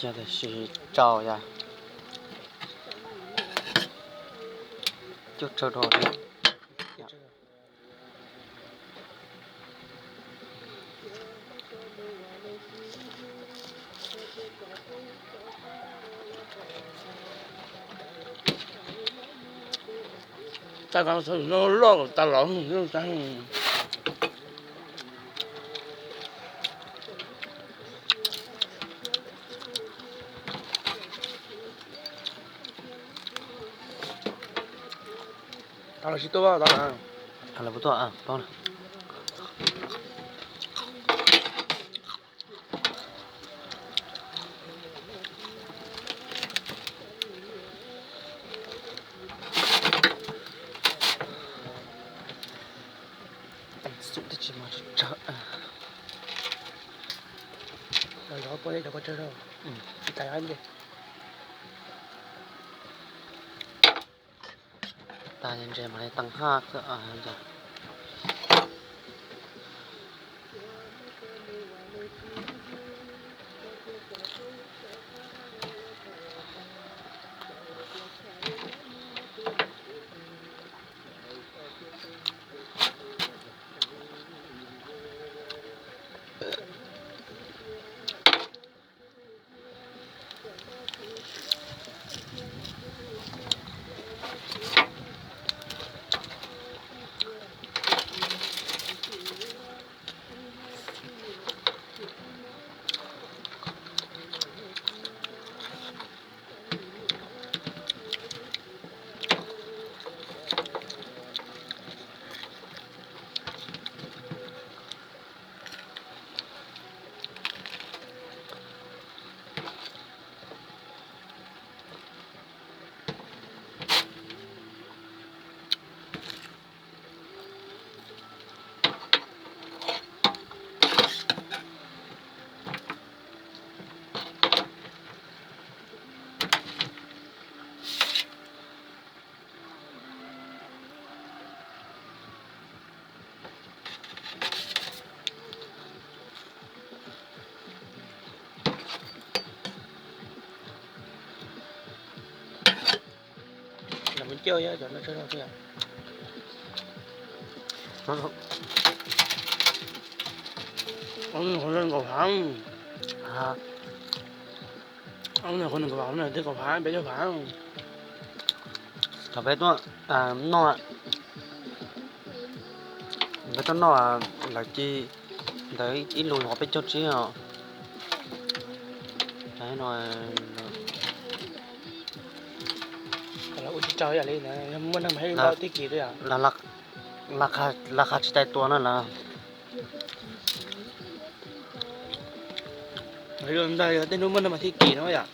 Cia tam sim tsau yom. Coj tsau rau. Tag no loj tas los. Tau los tsis tuaj tau na. Los puas tuaj paub na. Teem xum tib si mas tsawg. Los zov puab cov kua tsawg rau. Ib tas ntshe mas li teev haj kawg. Nkaum phav, nkaum phav, peb caug phav. Thaum peb tuaj noj, peb tuaj noj lawv ci ntawd ib lus yog peb caug tsib os. Ua tsis tau ib yam li muaj neeg mas thiaj li tau tib kis. Lawv qha tsis tau tua na lawv. Ntag yog tej hnub muaj neeg mas thiaj kis no yom.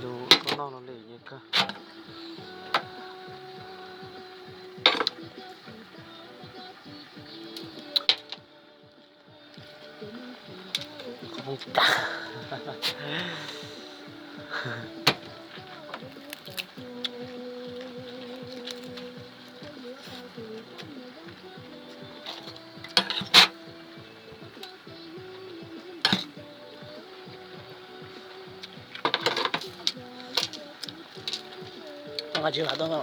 Yus koj noj no li yeej kawg. Nqa tsis vam tuaj no.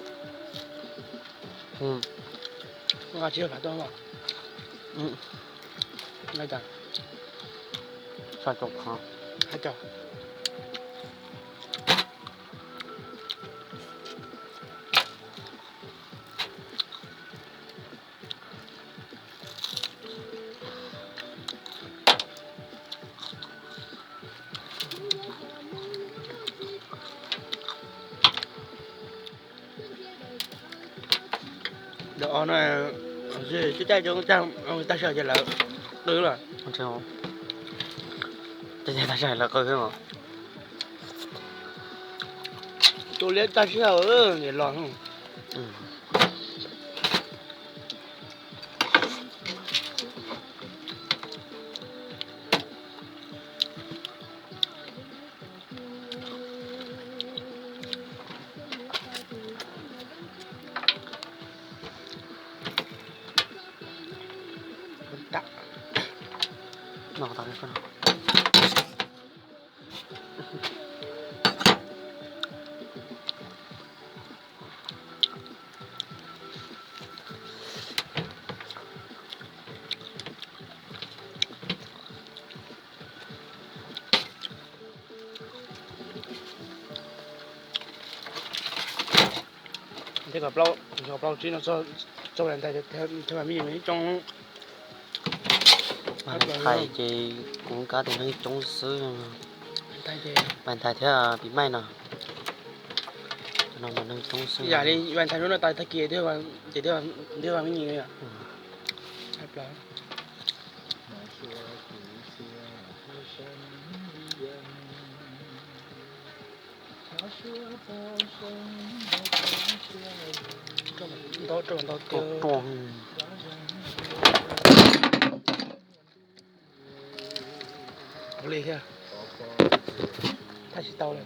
Nqa tsis vam tuaj no. Xya caum phav. No, coj caij tag sij hawm ces lawv qw lawm. Coj caij tag sij hawm lawv qw xwb. Tus liab tag sij hawm niam los. Thiab kom plaub, kom plaub tsib no txog Valentine thiab me nyuam coob. Valentine ces kuv kab tias neeg coob xwb. Valentine thiab pis maij no, no mas neeg coob xwb. Yam li Valentine hnub no tas tag kis ces twb vas me nyuam. Ntau rau ntau tiag. Ua li thiab. Tab sis tau li.